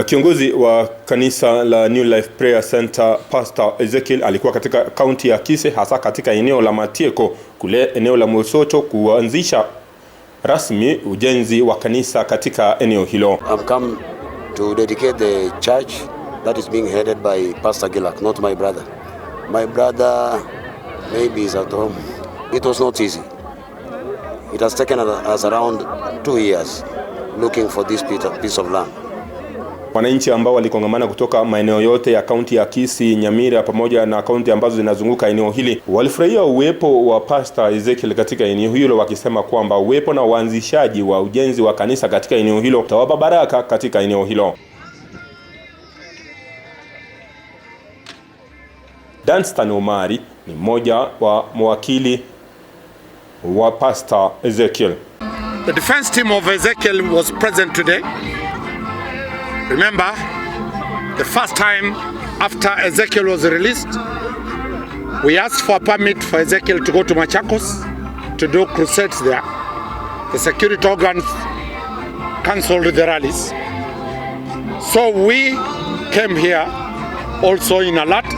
Kiongozi wa kanisa la New Life Prayer Center Pastor Ezekiel alikuwa katika kaunti ya Kisii, hasa katika eneo la Matieko kule eneo la Mosocho, kuanzisha rasmi ujenzi wa kanisa katika eneo hilo. I've come to dedicate the church that is being headed by Pastor Gilak, not my brother. My brother maybe is at home. It was not easy. It has taken us around 2 years looking for this piece of land. Wananchi ambao walikongamana kutoka maeneo yote ya kaunti ya Kisii, Nyamira pamoja na kaunti ambazo zinazunguka eneo hili walifurahia uwepo wa Pastor Ezekiel katika eneo hilo, wakisema kwamba uwepo na uanzishaji wa ujenzi wa kanisa katika eneo hilo utawapa baraka katika eneo hilo. Danstan Omari ni mmoja wa mawakili wa Pastor Ezekiel. The defense team of Ezekiel was present today. Remember, the first time after Ezekiel was released, we asked for a permit for Ezekiel to go to Machakos to do crusades there. The security organs cancelled the rallies. So we came here also in alert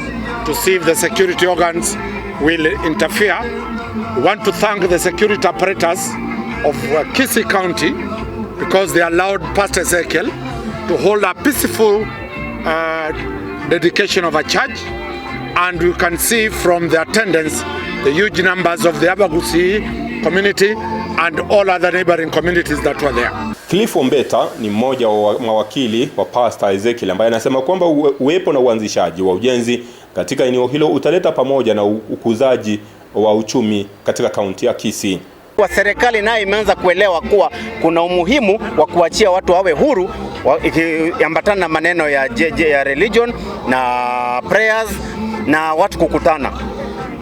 to see if the security organs will interfere. We want to thank the security apparatus of Kisii County because they allowed Pastor Ezekiel to hold a peaceful dedication of a church, and you can see from the attendance the huge numbers of the Abagusii community and all other neighboring communities that were there. Cliff Ombeta ni mmoja wa mawakili wa Pastor Ezekiel ambaye anasema kwamba uwepo na uanzishaji wa ujenzi katika eneo hilo utaleta pamoja na ukuzaji wa uchumi katika kaunti ya Kisii. Kwa serikali nayo imeanza kuelewa kuwa kuna umuhimu wa kuachia watu wawe huru ikiambatana na maneno ya JJ ya religion na prayers na watu kukutana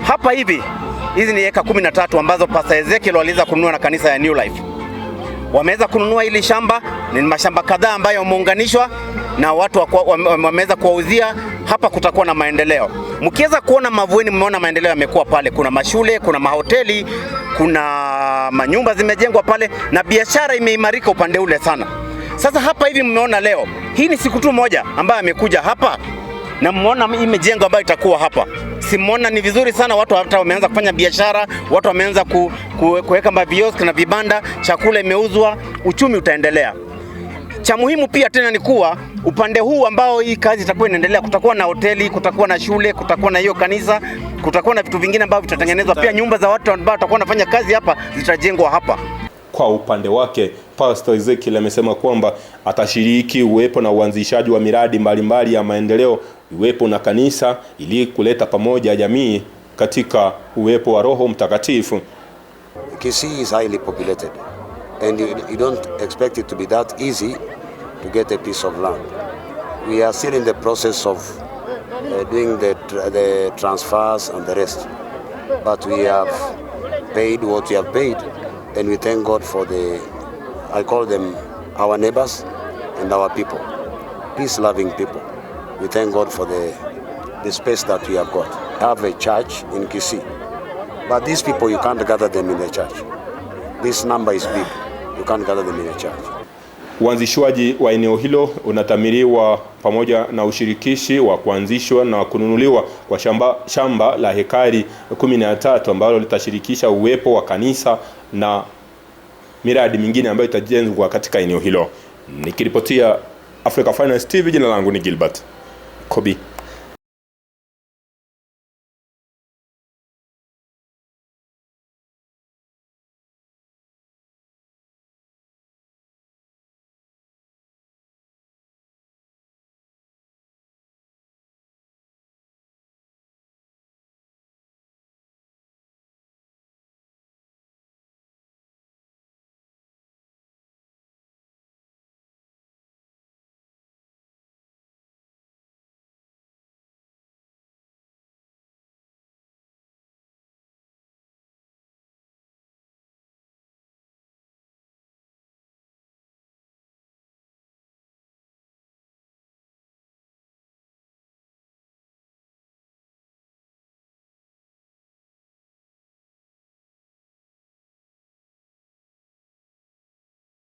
hapa hivi. Hizi ni eka 13 ambazo Pastor Ezekiel waliweza kununua na kanisa ya New Life. Wameweza kununua hili shamba, ni mashamba kadhaa ambayo yameunganishwa na watu wameweza kuwauzia. Hapa kutakuwa na maendeleo. Mkiweza kuona Mavueni, mmeona maendeleo yamekuwa pale. Kuna mashule, kuna mahoteli, kuna manyumba zimejengwa pale na biashara imeimarika upande ule sana. Sasa hapa hivi mmeona leo, hii ni siku tu moja ambayo amekuja hapa na mmeona hii mijengo ambayo itakuwa hapa. Simuona ni vizuri sana, watu hata wameanza kufanya biashara, watu wameanza kuweka maviosk na vibanda, chakula imeuzwa, uchumi utaendelea. Cha muhimu pia tena ni kuwa upande huu ambao hii kazi itakuwa inaendelea, kutakuwa na hoteli, kutakuwa na shule, kutakuwa na hiyo kanisa, kutakuwa na vitu vingine ambavyo vitatengenezwa. Pia nyumba za watu ambao watakuwa wanafanya kazi hapa zitajengwa hapa. Kwa upande wake, Pastor Ezekiel amesema kwamba atashiriki uwepo na uanzishaji wa miradi mbalimbali ya maendeleo, iwepo na kanisa ili kuleta pamoja jamii katika uwepo wa Roho Mtakatifu. Kisii is highly populated and you don't expect it to be that easy to get a piece of land. We are still in the process of doing the transfers and the rest, but we have paid what we have paid, and we thank God for the, I call them our neighbors and our people, peace-loving people. We thank God for the space that we have got. Have a church in Kisii, but these people, you can't gather them in the church. This number is big. You can't gather them in a church. Uanzishwaji wa eneo hilo unathamiriwa pamoja na ushirikishi wa kuanzishwa na kununuliwa kwa shamba la hekari 13 ambalo litashirikisha uwepo wa kanisa na miradi mingine ambayo itajengwa katika eneo hilo. Nikiripotia Africa Finance TV, jina langu ni Gilbert Kobi.